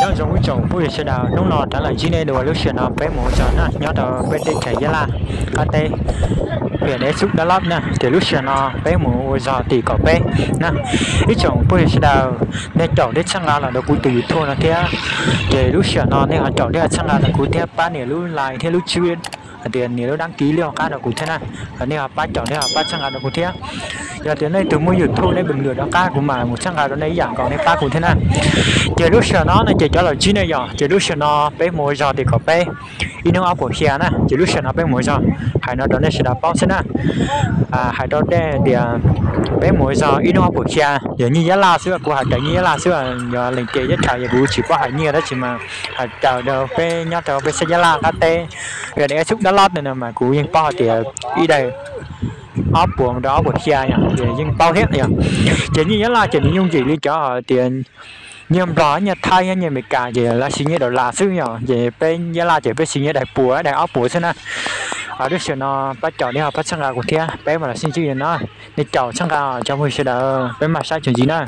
Nyob zoo ib tsoom phooj ywg sawv daws, hnub no rov los ntsib nej dua. Lub sij hawm no peb mus ua zog na, nyob rau peb teb chaws Nyab Laj qab teb, hwm, Dej Xub Dab Lab na. Ces lub sij hawm no peb mus ua zog tim kaum peb na. Ib tsoom phooj ywg sawv daws, nej caum thiab txhawb nqa los rau kuv tus YouTube no thiab. Ces lub sij hawm no nej ho caum thiab txhawb nqa rau kuv thiab, pab nias lub like thiab lub tswb hais tias nias lub đăng ký li hauv qab rau kuv thiab na. Nej ho pab caum thiab ho pab txhawb nqa rau kuv thiab. Yog tias nej tus muaj YouTube nej bình luận rov qab kuv mam mus txhawb nqa rau nej ib yam nkaus, nej pab kuv thiab na. Ces lub sij hawm no no ces cov los ntsib nej yom, ces lub sij hawm no peb mus ua zog tim kaum peb, ib hnub ob puas xya na. Ces lub sij hawm no peb mus ua zog, hais no rau nej sawv daws paub xwb na. Hais rau nej tias peb mus ua zog ib hnub ob puas xya, yog nyiaj Nyab Laj xwb, kuv hais raws nyiaj Nyab Laj xwb. Yog leej twg ib txhia yog kuv tsis paub hais nyiaj tab sis mas hais raws rau peb nyob rau peb sab Nyab Laj qab teb, Dej Xub Dab Lab no mas kuv yeej paub hais tias ib daim ob puas rau ob puas xya yom, ces yeej paub thiab yom. Ces nyiaj Nyab Laj ces nws yooj yim li cov hais tias nyiaj Nplog, nyiaj Thaib, nyiaj Amelikas ces lawv siv nyiaj dollar xwb yom. Ces peb Nyab Laj ces peb siv nyiaj daim puas, daim ob puas xwb na. Lub sij hawm no pab caum thiab ho pab txhawb nqa kuv thiab, peb mam los sib ntsib no. Nej caum txhawb nqa cov phooj ywg sawv daws, peb mam saib txuas ntxiv na.